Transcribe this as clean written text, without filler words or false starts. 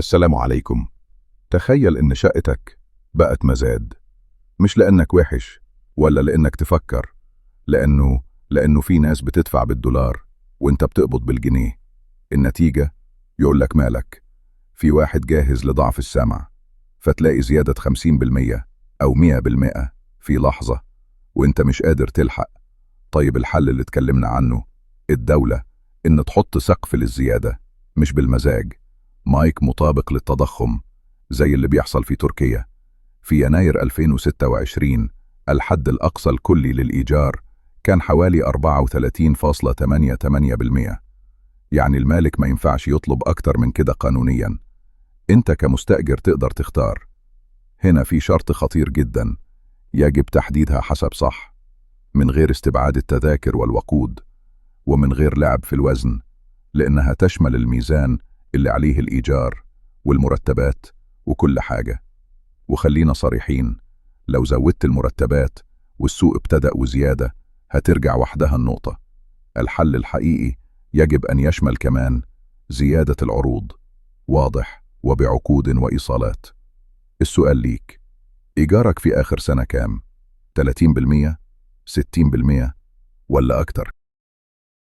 السلام عليكم. تخيل إن شقتك بقت مزاد، مش لأنك وحش ولا لأنك تفكر، لأنه في ناس بتدفع بالدولار وانت بتقبض بالجنيه. النتيجة يقولك مالك، في واحد جاهز لضعف السمع، فتلاقي زيادة 50% أو 100% في لحظة وانت مش قادر تلحق. طيب الحل اللي اتكلمنا عنه، الدولة إن تحط سقف للزيادة، مش بالمزاج، مايك مطابق للتضخم زي اللي بيحصل في تركيا. في يناير 2026 الحد الأقصى الكلي للإيجار كان حوالي 34.88%، يعني المالك ما ينفعش يطلب أكتر من كده قانونيا. أنت كمستأجر تقدر تختار. هنا في شرط خطير جدا يجب تحديدها حسب صح، من غير استبعاد التذاكر والوقود، ومن غير لعب في الوزن، لأنها تشمل الميزان اللي عليه الإيجار والمرتبات وكل حاجة. وخلينا صريحين، لو زودت المرتبات والسوق ابتدأ وزيادة هترجع وحدها النقطة. الحل الحقيقي يجب أن يشمل كمان زيادة العروض، واضح وبعقود وإيصالات. السؤال ليك، إيجارك في آخر سنة كام؟ 30%؟ 60%؟ ولا أكتر؟